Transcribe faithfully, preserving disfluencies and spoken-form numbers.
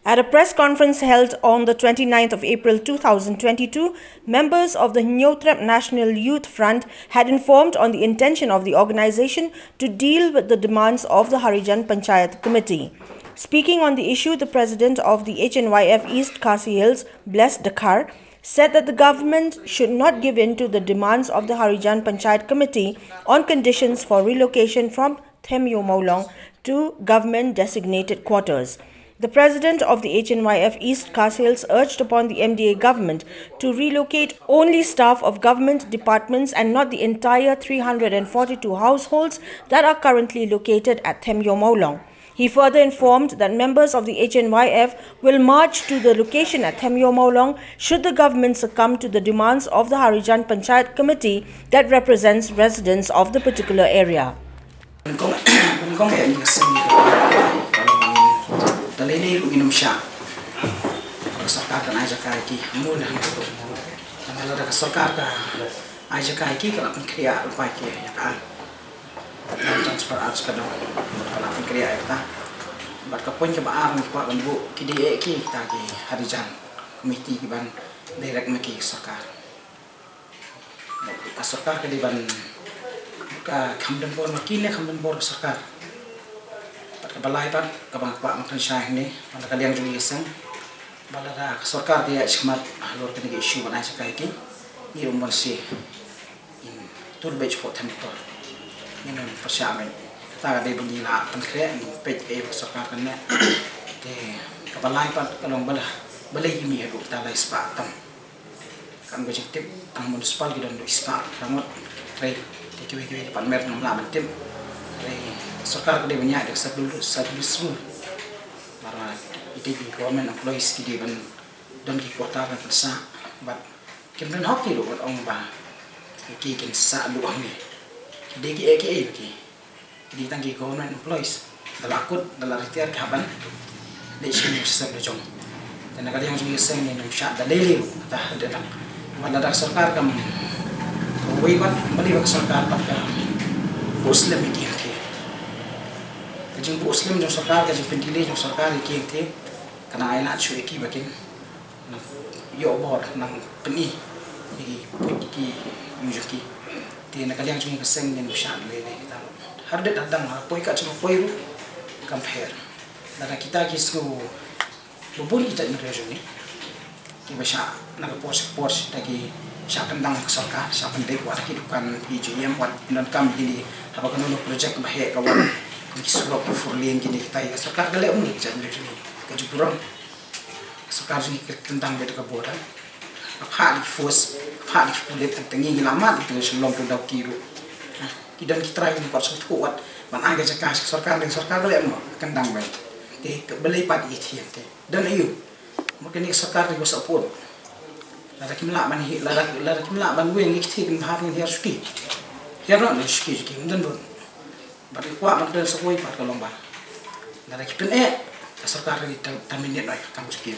At a press conference held on the twenty-ninth of April two thousand twenty-two, members of the Hynñiewtrep National Youth Front had informed on the intention of the organization to deal with the demands of the Harijan Panchayat Committee. Speaking on the issue, the president of the H N Y F East Khasi Hills, Bless Dkhar, said that the government should not give in to the demands of the Harijan Panchayat Committee on conditions for relocation from Themyo Mawlong to government designated quarters. The president of the H N Y F East Khasi Hills urged upon the M D A government to relocate only staff of government departments and not the entire three hundred forty-two households that are currently located at Themyo Mawlong. He further informed that members of the H N Y F will march to the location at Themyo Mawlong should the government succumb to the demands of the Harijan Panchayat Committee that represents residents of the particular area. Nyngkong, nyngkong eh, ngi ka seng ngi ka, da lei lei ruh ngin ym shah. Ka sorkar kan ai jaka ïa ki, mut na. Namar lada ka sorkar ka ai jaka ïa ki, ka la pynkhreh lypa ki ïa ka. Ka transfer arts ka dang, ka la pynkhreh ïa kata. Bad ka point kaba ar ngi kwah ban buh, ki dei eh ki, kita ki Harijan Committee ki ban direct ma ki sorkar. Ka sorkar ka dei ban, ka kham don bor ma ki ne kham don bor ka sorkar. Bad kaba lai pat, kaba nga kwah ban pynshai hangne, na ka liang jong ngi ka seng, ba lada ka sorkar ka ïaid shakhmat halor kane ka issue ban ai jaka ïa ki, ngi ruh mon shi, ngin tur beit shapoh them motor. Ngin ym pyrshah beit. Kata ka dei ba ngi la pynkhreh, ngin peit kaei ba ka sorkar kan leh. Te kaba lai pat ka long ba la, balei ki mih haduh kita lai spah tam. Kam ka jingtip, tang municipal ki don haduh spah phra ngut. Hynrei te kiwei kiwei ki partner ngam lah ban tip. Hynrei sorkar ka dei ban ïaid da ka sub-, sub-, sub-, mar ite ki government employees ki dei ban don ki quota ban pynsah. Bad kim don hok ki ruh ban ong ba ki kin sah duh hangne. Ki dei ki eh ki eh ki. Ki dei tang ki government employees. Da la kut, da la retire ki hap ban leit shim shisha la jong. Te na ka liang jong ngi ka seng ngin ym shah da lei lei ruh, kata ha dei dang. Bad lada ka sorkar kam, kawei pat, balei ba ka sorkar pat ka buh slem ïa ki hangtei. Ka jingbuh slem jong sorkar, ka jingpyndelay jong sorkar ïa ki hangtei, ka nang ai lad shuh ïa ki ba kin nang ïoh bor, nang pyni ïa ki, put ïa ki ïing jong ki. Te na ka liang jong ngi ka seng ngin ym shah da lei lei kita. Hadien hadien ha poi ka jong ka poi ruh kam pher. Lada kita ki sngew, ba bun ki jait nongrim jong ngi kiba shah na ka por sha ka por, da ki shah kyndang ka sorkar, shah pyndep wat ki dukan, ki G M, wat pyndonkam kine, haba kano kano project ba heh ka wan, kum ki surok, ki four lane, kine kita, ka sorkar ka leh kumno ïa ki jait nongrim jong ngi? Ka ju burom. Sorkar jong ngi ka kyndang beit da ka border. Ka phah da ki force, ka phah da ki pulit, tang ngi ngi la mad ïa ki Shillong, to daw ki ruh. Ha, ki don ki trai, ki kwah sngewthuh wat ban ai ka jaka sha sorkar, ne sorkar ka leh kumno? Kyndang beit. Te ka balei pat ïa ki thiang te? Don aïu? Mo kane ka sorkar te ka sah pud. Lada kim lah ban hi, lada, lada kim lah ban weng ïa ki thiang, kin bha ngin hiar shuki. Hiar noh na shuki shuki, ym don bun. Bad ngi kwah ban kren sa kawei pat ka long ba lada ki pyneh, ka sorkar ka dei ban terminate noh ïa ka kam jong ki.